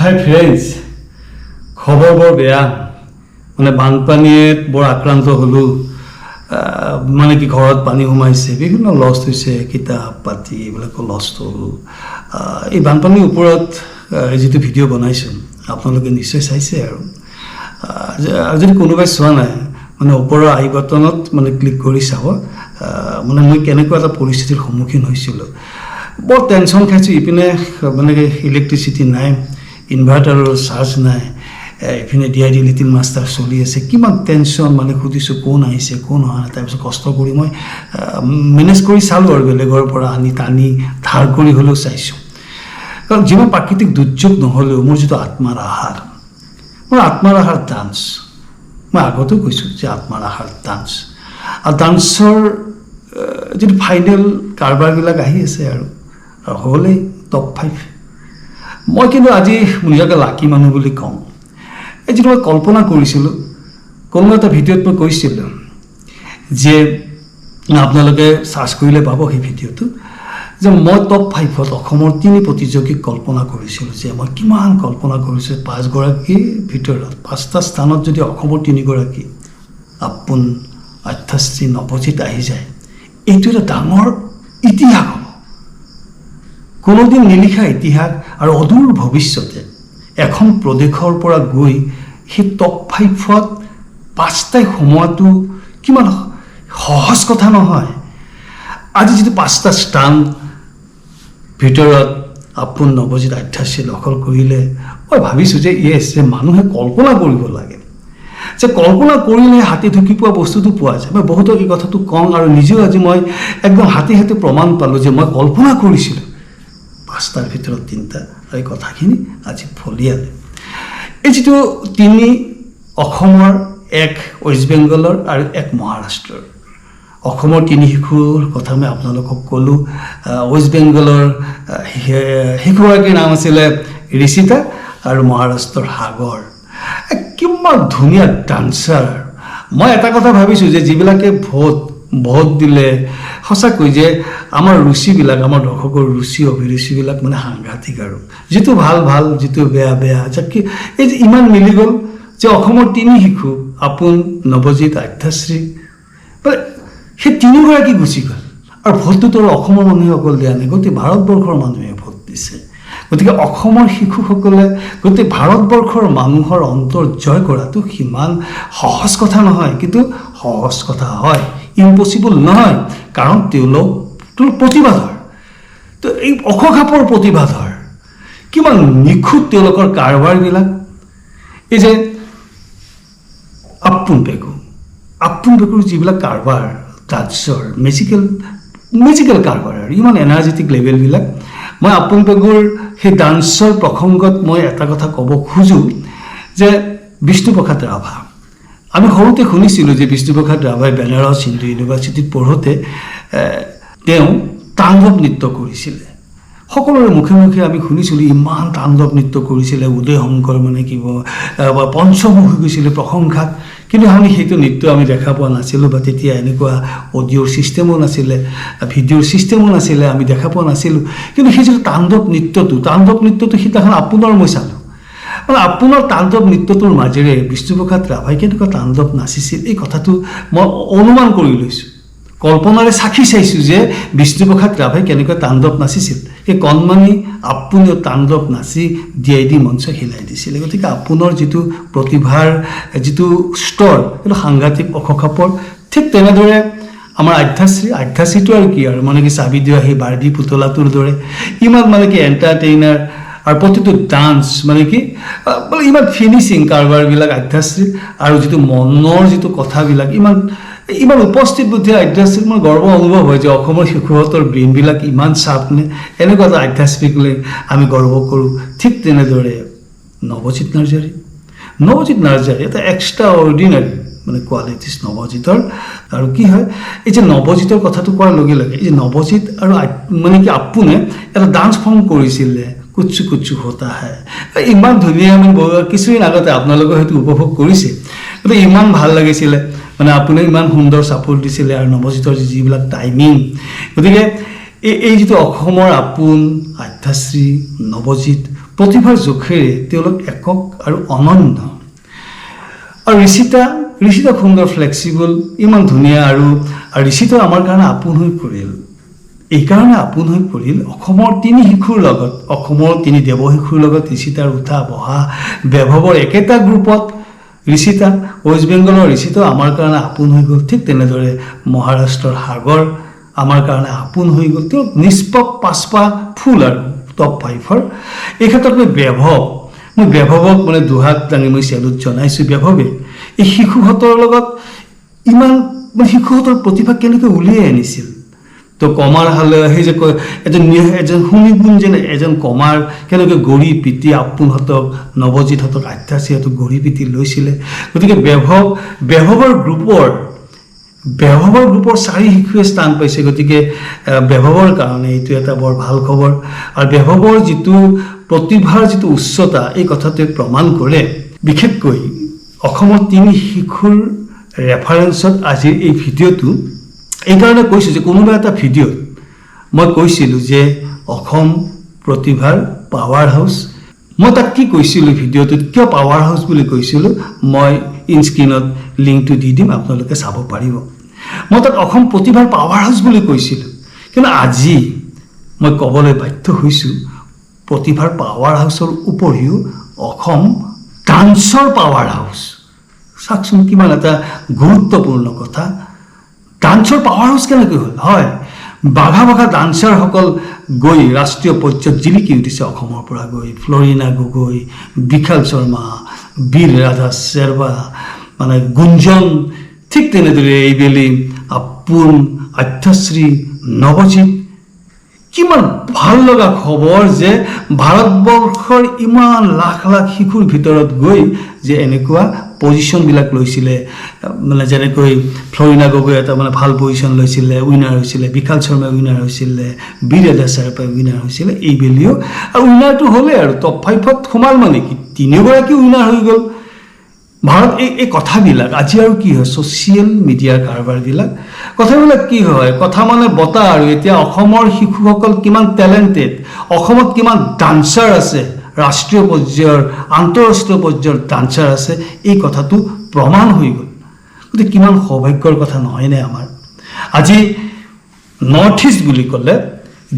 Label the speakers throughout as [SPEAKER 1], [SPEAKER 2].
[SPEAKER 1] হাই friends, খবৰ বৰ বেয়া। মানে বানপানীয়ে বৰ আক্ৰান্ত হ'লোঁ। মানে কি, ঘৰত পানী সোমাইছে, বিভিন্ন লষ্ট হৈছে, কিতাপ পাতি এইবিলাকো লষ্ট হ'ল। এই বানপানীৰ ওপৰত যিটো ভিডিঅ' বনাইছোঁ, আপোনালোকে নিশ্চয় চাইছে। আৰু যদি কোনোবাই চোৱা নাই, মানে ওপৰৰ আই বাটনত মানে ক্লিক কৰি চাব, মানে মই কেনেকুৱা এটা পৰিস্থিতিৰ সন্মুখীন হৈছিলোঁ। বৰ টেনশ্যন খাইছোঁ। ইপিনে মানে ইলেক্ট্ৰিচিটি নাই, ইনভাৰ্টাৰৰ চাৰ্জ নাই, ইপিনে DID little master চলি আছে। কিমান টেনশ্যন! মানে সুধিছোঁ কোন আহিছে, কোন অহা নাই। তাৰপিছত কষ্ট কৰি মই মেনেজ কৰি চালোঁ আৰু বেলেগৰ পৰা আনি টানি ধাৰ কৰি হ'লেও চাইছোঁ। কাৰণ যিমান প্ৰাকৃতিক দুৰ্যোগ নহ'লেও মোৰ যিটো আত্মাৰ আহাৰ, মোৰ আত্মাৰ আহাৰ ডান্স। মই আগতেও কৈছোঁ যে আত্মাৰ আহাৰ ডান্স আৰু ডান্সৰ যিটো ফাইনেল কাৰবাৰবিলাক আহি আছে আৰু আৰু হ'লেই টপ ফাইভ। মই কিন্তু আজি নিজকে লাকি মানুহ বুলি কওঁ। এই যিটো মই কল্পনা কৰিছিলোঁ, কোনোবা এটা ভিডিঅ'ত মই কৈছিলোঁ যে আপোনালোকে চাৰ্চ কৰিলে পাব সেই ভিডিঅ'টো, যে মই টপ ফাইভত অসমৰ তিনি প্ৰতিযোগীক কল্পনা কৰিছিলোঁ, যে মই কিমান কল্পনা কৰিছোঁ, পাঁচগৰাকীৰ ভিতৰত পাঁচটা স্থানত যদি অসমৰ তিনিগৰাকী আপোন, আধ্যাশ্ৰী, নৱজিত আহি যায়, এইটো এটা ডাঙৰ ইতিহাস হ'ব, কোনোদিন নিলিখা ইতিহাস। আৰু অদূৰ ভৱিষ্যতে এখন প্ৰদেশৰ পৰা গৈ সেই টপ ফাইভত পাঁচটাই সোমোৱাটো কিমান সহজ কথা নহয়। আজি যিটো পাঁচটা স্থান ভিতৰত আপোন, নৱজিত, আধ্যাশ্ৰী দখল কৰিলে, মই ভাবিছোঁ যে য়েছ, যে মানুহে কল্পনা কৰিব লাগে, যে কল্পনা কৰিলে হাতী ঢুকি পোৱা বস্তুটো পোৱা যায়। মই বহুতক এই কথাটো কওঁ আৰু নিজেও আজি মই একদম হাতে হাতে প্ৰমাণ পালোঁ যে মই কল্পনা কৰিছিলোঁ পাঁচটাৰ ভিতৰত তিনিটা আৰু এই কথাখিনি আজি ফলিয়ালে। এই যিটো তিনি অসমৰ, এক ৱেষ্ট বেংগলৰ আৰু এক মহাৰাষ্ট্ৰৰ। অসমৰ তিনি শিশুৰ কথা মই আপোনালোকক ক'লোঁ। ৱেষ্ট বেংগলৰ শিশুগৰাকীৰ নাম আছিলে ঋষিতা আৰু মহাৰাষ্ট্ৰৰ সাগৰ। কিমান ধুনীয়া ডান্সাৰ! মই এটা কথা ভাবিছোঁ যে যিবিলাকে ভোট ভোট দিলে, সঁচাকৈ যে আমাৰ ৰুচিবিলাক, আমাৰ দৰ্শকৰ ৰুচি অভিৰুচিবিলাক মানে সাংঘাতিক আৰু যিটো ভাল ভাল, যিটো বেয়া বেয়া। যে কি এই যে ইমান মিলি গ'ল যে অসমৰ তিনি শিশু আপোন, নৱজিত, আধ্যাশ্ৰী, মানে সেই তিনিগৰাকী গুচি গ'ল। আৰু ভোটটোতো আৰু অসমৰ মানুহে অকল দিয়া নাই, গোটেই ভাৰতবৰ্ষৰ মানুহে ভোট দিছে। গতিকে অসমৰ শিশুসকলে গোটেই ভাৰতবৰ্ষৰ মানুহৰ অন্তৰ জয় কৰাটো সিমান সহজ কথা নহয়। কিন্তু সহজ কথা হয়, ইম্পচিবল নহয়। কাৰণ তেওঁলোক তেওঁলোক প্ৰতিভাধৰ। তো এই অখখাপৰ প্ৰতিভাধৰ, কিমান নিখুঁত তেওঁলোকৰ কাৰবাৰবিলাক। এই যে আপোন পেগু, আপোন পেগুৰ যিবিলাক কাৰবাৰ ডান্সৰ, মেজিকেল মেজিকেল কাৰবাৰ আৰু ইমান এনাৰ্জেটিক লেভেলবিলাক। মই আপোন পেগুৰ সেই ডান্সৰ প্ৰসংগত মই এটা কথা ক'ব খোজোঁ যে বিষ্ণুপ্ৰসাদ ৰাভা, আমি সৰুতে শুনিছিলোঁ যে বিষ্ণুপ্ৰসাদ ৰাভাই বেনাৰস হিন্দু ইউনিভাৰ্চিটিত পঢ়োঁতে তেওঁ তাণ্ডৱ নৃত্য কৰিছিলে। সকলোৰে মুখে মুখে আমি শুনিছিলোঁ, ইমান তাণ্ডৱ নৃত্য কৰিছিলে, উদয় শংকৰ মানে কিব বা পঞ্চমুখ হৈ গৈছিলে প্ৰশংসাত। কিন্তু আমি সেইটো নৃত্য আমি দেখা পোৱা নাছিলোঁ বা তেতিয়া এনেকুৱা অডিঅ'ৰ ছিষ্টেমো নাছিলে, ভিডিঅ'ৰ ছিষ্টেমো নাছিলে, আমি দেখা পোৱা নাছিলোঁ। কিন্তু সেই যিটো তাণ্ডৱ নৃত্যটো, তাণ্ডৱ নৃত্যটো সিদিনাখন আপোনাৰ মই চালোঁ। মানে আপোনাৰ তাণ্ডৱ নৃত্যটোৰ মাজেৰে বিষ্ণুপ্ৰসাদ ৰাভাই কেনেকুৱা তাণ্ডৱ নাচিছিল, এই কথাটো মই অনুমান কৰি লৈছোঁ, কল্পনাৰে চাকি চাইছোঁ যে বিষ্ণুপ্ৰসাদ ৰাভাই কেনেকুৱা তাণ্ডৱ নাচিছিল। সেই কণমানি আপুনেও তাণ্ডৱ নাচি DID মঞ্চ হিলাই দিছিলে। গতিকে আপোনাৰ যিটো প্ৰতিভাৰ যিটো স্তৰ, সেইটো সাংঘাতিক, অখখাপৰ। ঠিক তেনেদৰে আমাৰ আধ্যাশ্ৰী। আধ্যাশ্ৰীটো আৰু কি আৰু, মানে কি চাবি দিয়া সেই বাৰ্বি পুতলাটোৰ দৰে ইমান মানে কি এণ্টাৰটেইনাৰ আৰু প্ৰতিটো ডান্স মানে কি মানে ইমান ফিনিচিং কাৰবাৰবিলাক আধ্যাশ্ৰী। আৰু যিটো মনৰ যিটো কথাবিলাক ইমান ইমান উপস্থিত বুদ্ধি আধ্যাত্মিক, মোৰ গৰ্ব অনুভৱ হয় যে অসমৰ শিশুহঁতৰ ব্ৰেইনবিলাক ইমান চাৰ্প নে? এনেকুৱা এটা আধ্যাত্মিক লৈ আমি গৰ্ব কৰোঁ। ঠিক তেনেদৰে নৱজিত নাৰ্জাৰী। নৱজিত নাৰ্জাৰী এটা এক্সট্ৰা অৰ্ডিনাৰী মানে কোৱালিটিছ নৱজিতৰ। আৰু কি হয়, এই যে নৱজিতৰ কথাটো কোৱাৰ লগে লগে এই যে নৱজিত আৰু মানে কি আপোনে এটা ডান্স ফৰ্ম কৰিছিলে, "कुछ कुछ होता है", ইমান ধুনীয়া। মানে কিছুদিন আগতে আপোনালোকে হয়তো উপভোগ কৰিছে। গতিকে ইমান ভাল লাগিছিলে, মানে আপুনি ইমান সুন্দৰ ছাপোৰ্ট দিছিলে আৰু নৱজিতৰ যিবিলাক টাইমিং। গতিকে এই এই যিটো অসমৰ আপোন, আধ্যাশ্ৰী, নৱজিত প্ৰতিভাৰ জোখেৰে তেওঁলোক একক আৰু অনন্য। আৰু ঋষিতা, ঋষিতা সুন্দৰ, ফ্লেক্সিবল, ইমান ধুনীয়া। আৰু আৰু ঋষিতা আমাৰ কাৰণে আপোন হৈ পৰিল। এইকাৰণে আপোন হৈ পৰিল, অসমৰ তিনি শিশুৰ লগত, অসমৰ তিনি দেৱশিশুৰ লগত ঋষিতাৰ উঠা বহা, বৈভৱৰ একেটা গ্ৰুপত ঋষিতা, ৱেষ্ট বেংগলৰ ঋষিতা আমাৰ কাৰণে আপোন হৈ গ'ল। ঠিক তেনেদৰে মহাৰাষ্ট্ৰৰ সাগৰ আমাৰ কাৰণে আপোন হৈ গ'ল। তেওঁ নিষ্পাপ পাঁচপা ফুল আৰু টপ ফাইভৰ। এই ক্ষেত্ৰত মই বৈভৱক মানে দুহাত দাঙি মই চেলুট জনাইছোঁ। বৈভৱে এই শিশুহঁতৰ লগত ইমান মানে শিশুহঁতৰ প্ৰতিভা কেনেকৈ উলিয়াই আনিছিল। তো কমাৰ হালে সেই যে কয়, এজন সুনিপুণ যেন এজন কমাৰ কেনেকৈ গঢ়ি পিটি আপোনহঁতক, নৱজিতহঁতক, আত্যাশ্ৰীহঁতক গঢ়ি পিটি লৈছিলে। গতিকে বৈভৱৰ গ্ৰুপৰ চাৰি শিশুৱে স্থান পাইছে। গতিকে বৈভৱৰ কাৰণে এইটো এটা বৰ ভাল খবৰ। আৰু বৈভৱৰ যিটো প্ৰতিভাৰ যিটো উচ্চতা, এই কথাটোৱে প্ৰমাণ কৰে। বিশেষকৈ অসমৰ তিনি শিশুৰ ৰেফাৰেঞ্চত আজিৰ এই ভিডিঅ'টো এইকাৰণে কৈছোঁ যে কোনোবা এটা ভিডিঅ'ত মই কৈছিলোঁ যে অসম প্ৰতিভাৰ পাৱাৰ হাউচ। মই তাত কি কৈছিলোঁ ভিডিঅ'টোত, কিয় পাৱাৰ হাউচ বুলি কৈছিলোঁ, মই ইনস্ক্ৰীণত লিংকটো দি দিম, আপোনালোকে চাব পাৰিব। মই তাত অসম প্ৰতিভাৰ পাৱাৰ হাউচ বুলি কৈছিলোঁ, কিন্তু আজি মই ক'বলৈ বাধ্য হৈছোঁ, প্ৰতিভাৰ পাৱাৰ হাউচৰ উপৰিও অসম ডান্সৰ পাৱাৰ হাউচ। চাওকচোন, কিমান এটা গুৰুত্বপূৰ্ণ কথা। ডান্সৰ পাৱাৰ হাউচ কেনেকৈ হ'ল? হয়, বাঘা বাঘা ডান্সাৰসকল গৈ ৰাষ্ট্ৰীয় পৰ্যায়ত জিলিকি উঠিছে অসমৰ পৰা গৈ। ফ্লৰিনা গগৈ, বিশাল শৰ্মা, বীৰ ৰাজা শ্বেৰবা, মানে গুঞ্জন, ঠিক তেনেদৰে এইবেলি আপোন, আধ্যাশ্ৰী, নৱজিত। কিমান ভাল লগা খবৰ যে ভাৰতবৰ্ষৰ ইমান লাখ লাখ শিশুৰ ভিতৰত গৈ যে এনেকুৱা পজিশ্যনবিলাক লৈছিলে। মানে যেনেকৈ ফ্লৰিনা গগৈ এটা মানে ভাল পজিশ্যন লৈছিলে, উইনাৰ হৈছিলে, বিশাল শৰ্মা উইনাৰ হৈছিলে, বীৰ ৰাজা শ্বেৰপাই উইনাৰ হৈছিলে, এইবেলিও আৰু উইনাৰটো হ'লেই আৰু টপ ফাইভত সোমাল, মানে কি, তিনিওগৰাকী উইনাৰ হৈ গ'ল। ভাৰত এই এই কথাবিলাক আজি আৰু কি হয়, ছ'চিয়েল মিডিয়াৰ কাৰবাৰবিলাক, কথাবিলাক কি হয়, কথা মানে বতাহ। আৰু এতিয়া অসমৰ শিশুসকল কিমান টেলেণ্টেড, অসমত কিমান ডান্সাৰ আছে, ৰাষ্ট্ৰীয় পৰ্যায়ৰ, আন্তঃৰাষ্ট্ৰীয় পৰ্যায়ৰ ডান্সাৰ আছে, এই কথাটো প্ৰমাণ হৈ গ'ল। গতিকে কিমান সৌভাগ্যৰ কথা নহয়নে আমাৰ? আজি নৰ্থ ইষ্ট বুলি ক'লে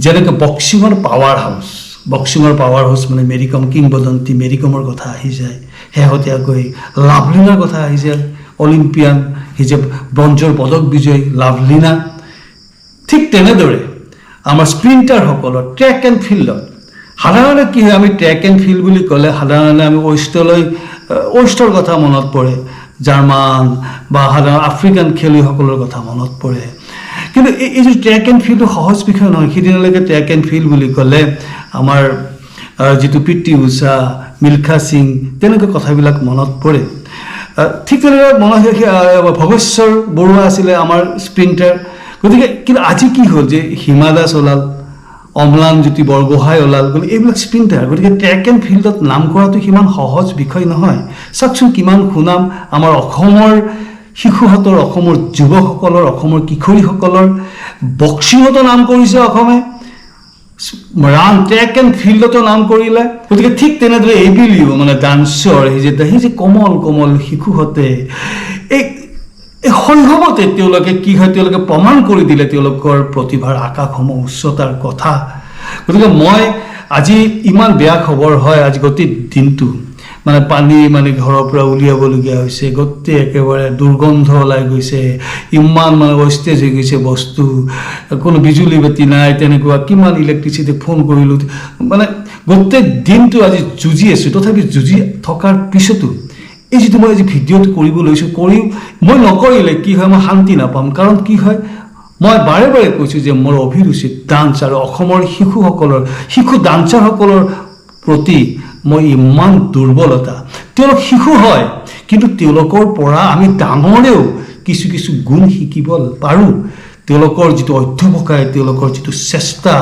[SPEAKER 1] যেনেকৈ বক্সিঙৰ পাৱাৰ হাউচ, বক্সিঙৰ পাৱাৰ হাউচ মানে মেৰিকম, কিংবদন্তী মেৰিকমৰ কথা আহি যায়, শেহতীয়াকৈ লাভলীনাৰ কথা আহি যায়, অলিম্পিয়ান, সেই যে ব্ৰঞ্জৰ পদক বিজয়ী লাভলীনা। ঠিক তেনেদৰে আমাৰ স্প্ৰিণ্টাৰসকলৰ ট্ৰেক এণ্ড ফিল্ডত সাধাৰণতে কি হয়, আমি ট্ৰেক এণ্ড ফিল্ড বুলি ক'লে সাধাৰণতে আমি ৱেষ্টৰ কথা মনত পৰে, জাৰ্মান বা সাধাৰণ আফ্ৰিকান খেলুৱৈসকলৰ কথা মনত পৰে। কিন্তু এই এই যে ট্ৰেক এণ্ড ফিল্ডটো সহজ বিষয় নহয়। সিদিনালৈকে ট্ৰেক এণ্ড ফিল্ড বুলি ক'লে আমাৰ যিটো পি টি ঊষা, মিল্খা সিং, তেনেকুৱা কথাবিলাক মনত পৰে। ঠিক তেনেদৰে মনত ভগেশ্বৰ বৰুৱা আছিলে আমাৰ স্প্ৰিণ্টাৰ। গতিকে কিন্তু আজি কি হ'ল যে হিমা দাস ওলাল, অম্লান জ্যোতি বৰগোহাঁই ওলাল, গতিকে এইবিলাক স্প্ৰিণ্টাৰ। গতিকে ট্ৰেক এণ্ড ফিল্ডত নাম কৰাটো সিমান সহজ বিষয় নহয়। চাওকচোন, কিমান সুনাম আমাৰ অসমৰ শিশুহঁতৰ, অসমৰ যুৱকসকলৰ, অসমৰ কিশোৰীসকলৰ। বক্সিঙতো নাম কৰিছে অসমে, ৰান ট্ৰেক এণ্ড ফিল্ডতো নাম কৰিলে। গতিকে ঠিক তেনেদৰে এইবেলিও মানে ডান্সৰ সেই যে কোমল কোমল শিশুহঁতে এই এই শৈশৱতে তেওঁলোকে কি হয়, তেওঁলোকে প্ৰমাণ কৰি দিলে তেওঁলোকৰ প্ৰতিভাৰ আকাশসম উচ্চতাৰ কথা। গতিকে মই আজি ইমান বেয়া খবৰ হয়, আজি গোটেই দিনটো মানে পানী মানে ঘৰৰ পৰা উলিয়াবলগীয়া হৈছে, গোটেই একেবাৰে দুৰ্গন্ধ ওলাই গৈছে, ইমান মানে ৱেষ্টেজ হৈ গৈছে বস্তু, কোনো বিজুলী বাতি নাই, তেনেকুৱা কিমান ইলেক্ট্ৰিচিটি ফোন কৰিলোঁ, মানে গোটেই দিনটো আজি যুঁজি আছোঁ। তথাপি যুঁজি থকাৰ পিছতো এই যিটো মই আজি ভিডিঅ'টো কৰিব লৈছোঁ, কৰি মই নকৰিলে কি হয়, মই শান্তি নাপাম। কাৰণ কি হয়, মই বাৰে বাৰে কৈছোঁ যে মোৰ অভিৰুচি ডান্স আৰু অসমৰ শিশুসকলৰ, শিশু ডান্সাৰসকলৰ প্ৰতি মই ইমান দুৰ্বলতা। তেওঁলোক শিশু হয়, কিন্তু তেওঁলোকৰ পৰা আমি ডাঙৰেও কিছু কিছু গুণ শিকিব পাৰোঁ। তেওঁলোকৰ যিটো অধ্যৱসায়, তেওঁলোকৰ যিটো চেষ্টা,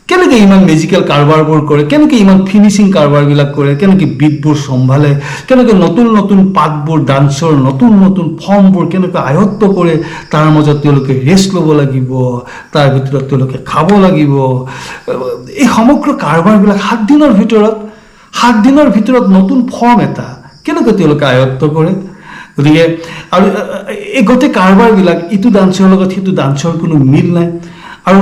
[SPEAKER 1] কেনেকৈ ইমান মেজিকেল কাৰবাৰবোৰ কৰে, কেনেকৈ ইমান ফিনিচিং কাৰবাৰবিলাক কৰে, কেনেকৈ বিটবোৰ চম্ভালে, কেনেকৈ নতুন নতুন পাতবোৰ, ডান্সৰ নতুন নতুন ফৰ্মবোৰ কেনেকৈ আয়ত্ব কৰে, তাৰ মাজত তেওঁলোকে ৰেষ্ট ল'ব লাগিব, তাৰ ভিতৰত তেওঁলোকে খাব লাগিব, এই সমগ্ৰ কাৰবাৰবিলাক 7 দিনৰ ভিতৰত। 7 দিনৰ ভিতৰত নতুন ফৰ্ম এটা কেনেকৈ তেওঁলোকে আয়ত্ব কৰে? গতিকে আৰু এই গোটেই কাৰবাৰবিলাক, ইটো ডান্সৰ লগত সিটো ডান্সৰ কোনো মিল নাই। আৰু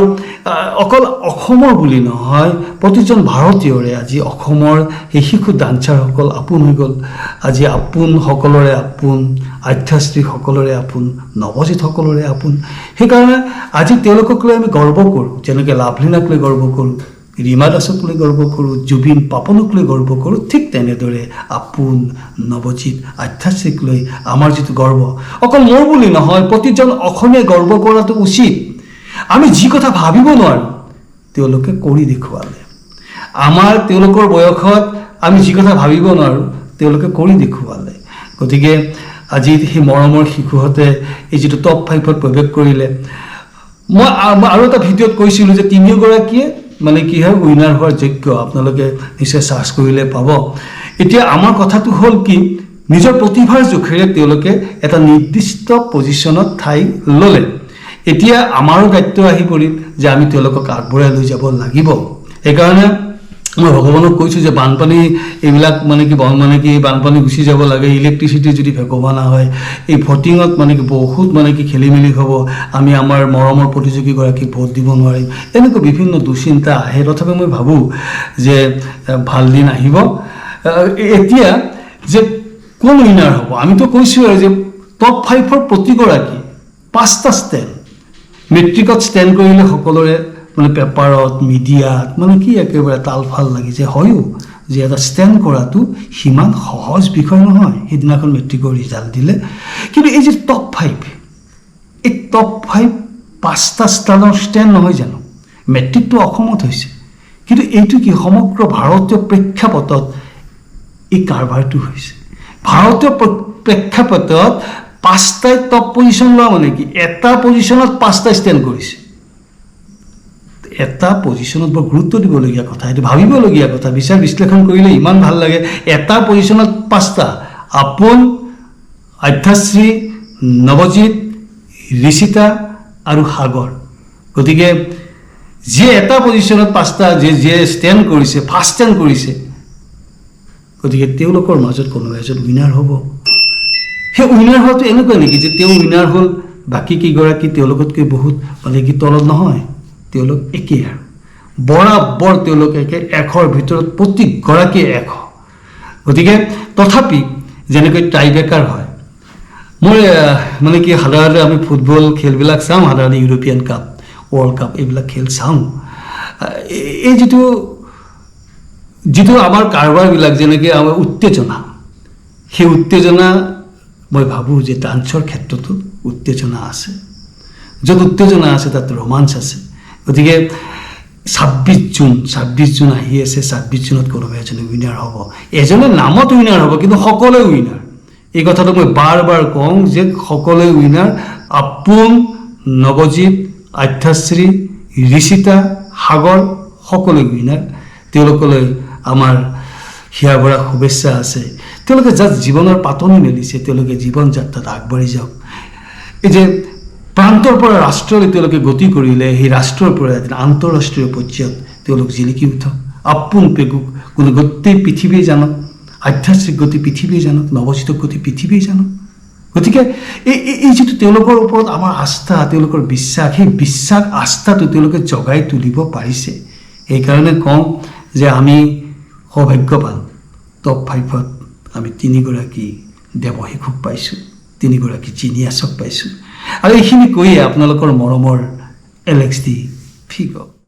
[SPEAKER 1] অকল অসমৰ বুলি নহয়, প্ৰতিজন ভাৰতীয়ৰে আজি অসমৰ সেই শিশু ডান্সাৰসকল আপোন হৈ গ'ল। আজি আপোন সকলোৰে আপোন, আধ্যাশ্ৰী সকলোৰে আপোন, নৱজিত সকলোৰে আপোন। সেইকাৰণে আজি তেওঁলোকক লৈ আমি গৰ্ব কৰোঁ, যেনেকৈ লাভলীনাক লৈ গৰ্ব কৰোঁ, ৰীমা দাসক লৈ গৰ্ব কৰোঁ, জুবিন পাপনক লৈ গৰ্ব কৰোঁ, ঠিক তেনেদৰে আপোন, নৱজিত, আধ্যাশ্ৰীক লৈ আমাৰ যিটো গৰ্ব, অকল মোৰ বুলি নহয়, প্ৰতিজন অসমীয়াই গৰ্ব কৰাটো উচিত। আমি যি কথা ভাবিব নোৱাৰোঁ, তেওঁলোকে কৰি দেখুৱালে। আমাৰ তেওঁলোকৰ বয়সত আমি যি কথা ভাবিব নোৱাৰোঁ, তেওঁলোকে কৰি দেখুৱালে। গতিকে আজি সেই মৰমৰ শিশুহঁতে এই যিটো টপ ফাইভত প্ৰৱেশ কৰিলে, মই আৰু এটা ভিডিঅ'ত কৈছিলোঁ যে তিনিওগৰাকীয়ে মানে কি হয়, উইনাৰ হোৱাৰ যোগ্য। আপোনালোকে নিশ্চয় চাৰ্চ কৰিলে পাব। এতিয়া আমাৰ কথাটো হ'ল কি, নিজৰ প্ৰতিভাৰ জোখেৰে তেওঁলোকে এটা নিৰ্দিষ্ট পজিশ্যনত ঠাই ল'লে। এতিয়া আমাৰো দায়িত্ব আহি পৰিল যে আমি তেওঁলোকক আগবঢ়াই লৈ যাব লাগিব। সেইকাৰণে মই ভগৱানক কৈছোঁ যে বানপানী এইবিলাক মানে কি মানে কি বানপানী গুচি যাব লাগে। ইলেক্ট্ৰিচিটি যদি ভেকোভানা হয়, এই ভোটিঙত মানে কি বহুত মানে কি খেলি মেলি হ'ব, আমি আমাৰ মৰমৰ প্ৰতিযোগীগৰাকীক ভোট দিব নোৱাৰিম, এনেকুৱা বিভিন্ন দুশ্চিন্তা আহে। তথাপি মই ভাবোঁ যে ভাল দিন আহিব। এতিয়া যে কোন উইনাৰ হ'ব, আমিতো কৈছোঁ আৰু যে টপ ফাইভৰ প্ৰতিগৰাকী পাঁচটা ষ্টেণ্ড। মেট্ৰিকত ষ্টেণ্ড কৰিলে সকলোৰে মানে পেপাৰত, মিডিয়াত মানে কি একেবাৰে তালফাল লাগি যায়। হয়ো যে এটা ষ্টেণ্ড কৰাটো সিমান সহজ বিষয় নহয়। সেইদিনাখন মেট্ৰিকৰ ৰিজাল্ট দিলে। কিন্তু এই যে টপ ফাইভ, এই টপ ফাইভ পাঁচটা স্থানৰ ষ্টেণ্ড নহয় জানো? মেট্ৰিকটো অসমত হৈছে, কিন্তু এইটো কি সমগ্ৰ ভাৰতীয় প্ৰেক্ষাপটত এই কাৰবাৰটো হৈছে। ভাৰতীয় প্ৰেক্ষাপটত পাঁচটাই টপ পজিশ্যন লোৱা মানে কি, এটা পজিশ্যনত পাঁচটাই ষ্টেণ্ড কৰিছে। এটা পজিশ্যনত, বৰ গুৰুত্ব দিবলগীয়া কথা এইটো, ভাবিবলগীয়া কথা। বিচাৰ বিশ্লেষণ কৰিলে ইমান ভাল লাগে। এটা পজিশ্যনত পাঁচটা, আপোন, আধ্যাশ্ৰী, নৱজিত, ঋষিতা আৰু সাগৰ। গতিকে যিয়ে এটা পজিশ্যনত পাঁচটা যিয়ে ষ্টেণ্ড কৰিছে, ফাৰ্ষ্ট ষ্টেণ্ড কৰিছে, গতিকে তেওঁলোকৰ মাজত কোনোবা এজন উইনাৰ হ'ব। সেই উইনাৰ হোৱাটো এনেকুৱা নেকি যে তেওঁ উইনাৰ হ'ল, বাকী কেইগৰাকী তেওঁলোকতকৈ বহুত মানে কি তলত? নহয়, তেওঁলোক একেই আৰু বৰাবৰ তেওঁলোক একে, 100ৰ ভিতৰত প্ৰতিগৰাকীয়ে 100। গতিকে তথাপি যেনেকৈ টাইব্ৰেকাৰ হয়, মই মানে কি সাধাৰণতে আমি ফুটবল খেলবিলাক চাওঁ, সাধাৰণতে ইউৰোপীয়ান কাপ, ৱৰ্ল্ড কাপ এইবিলাক খেল চাওঁ। এই যিটো যিটো আমাৰ কাৰবাৰবিলাক, যেনেকৈ আমাৰ উত্তেজনা, সেই উত্তেজনা মই ভাবোঁ যে ডান্সৰ ক্ষেত্ৰতো উত্তেজনা আছে। য'ত উত্তেজনা আছে, তাত ৰোমাঞ্চ আছে। গতিকে 26 জুন, 26 জুন আহি আছে। 26 জুনত কোনোবা এজনে উইনাৰ হ'ব। এজনে নামত উইনাৰ হ'ব, কিন্তু সকলোৱে উইনাৰ। এই কথাটো মই বাৰ বাৰ কওঁ যে সকলোৱে উইনাৰ। আপোন, নৱজিত, আধ্যাশ্ৰী, ঋষিতা, সাগৰ সকলোৱে উইনাৰ। তেওঁলোকলৈ আমাৰ হিয়া ভৰা শুভেচ্ছা আছে। তেওঁলোকে জাষ্ট জীৱনৰ পাতনি মেলিছে, তেওঁলোকে জীৱন যাত্ৰাত আগবাঢ়ি যাওক। এই যে প্ৰান্তৰ পৰা ৰাষ্ট্ৰলৈ তেওঁলোকে গতি কৰিলে, সেই ৰাষ্ট্ৰৰ পৰা এদিন আন্তঃৰাষ্ট্ৰীয় পৰ্যায়ত তেওঁলোক জিলিকি উঠক। আপোন পেগুক কোনো গোটেই পৃথিৱীয়ে জানক, আধ্যাত্মিক গতি পৃথিৱীয়ে জানক, নৱজিতক গতি পৃথিৱীয়ে জানক। গতিকে এই এই এই যিটো তেওঁলোকৰ ওপৰত আমাৰ আস্থা, তেওঁলোকৰ বিশ্বাস, সেই বিশ্বাস আস্থাটো তেওঁলোকে জগাই তুলিব পাৰিছে। সেইকাৰণে কওঁ যে আমি সৌভাগ্যৱান, টপ ফাইভত আমি তিনিগৰাকী দেৱশিশুক পাইছোঁ, তিনিগৰাকী জিনিয়াছক পাইছোঁ। আৰু এইখিনি কৈয়ে আপোনালোকৰ মৰমৰ এলেক্স ডি ফিগ।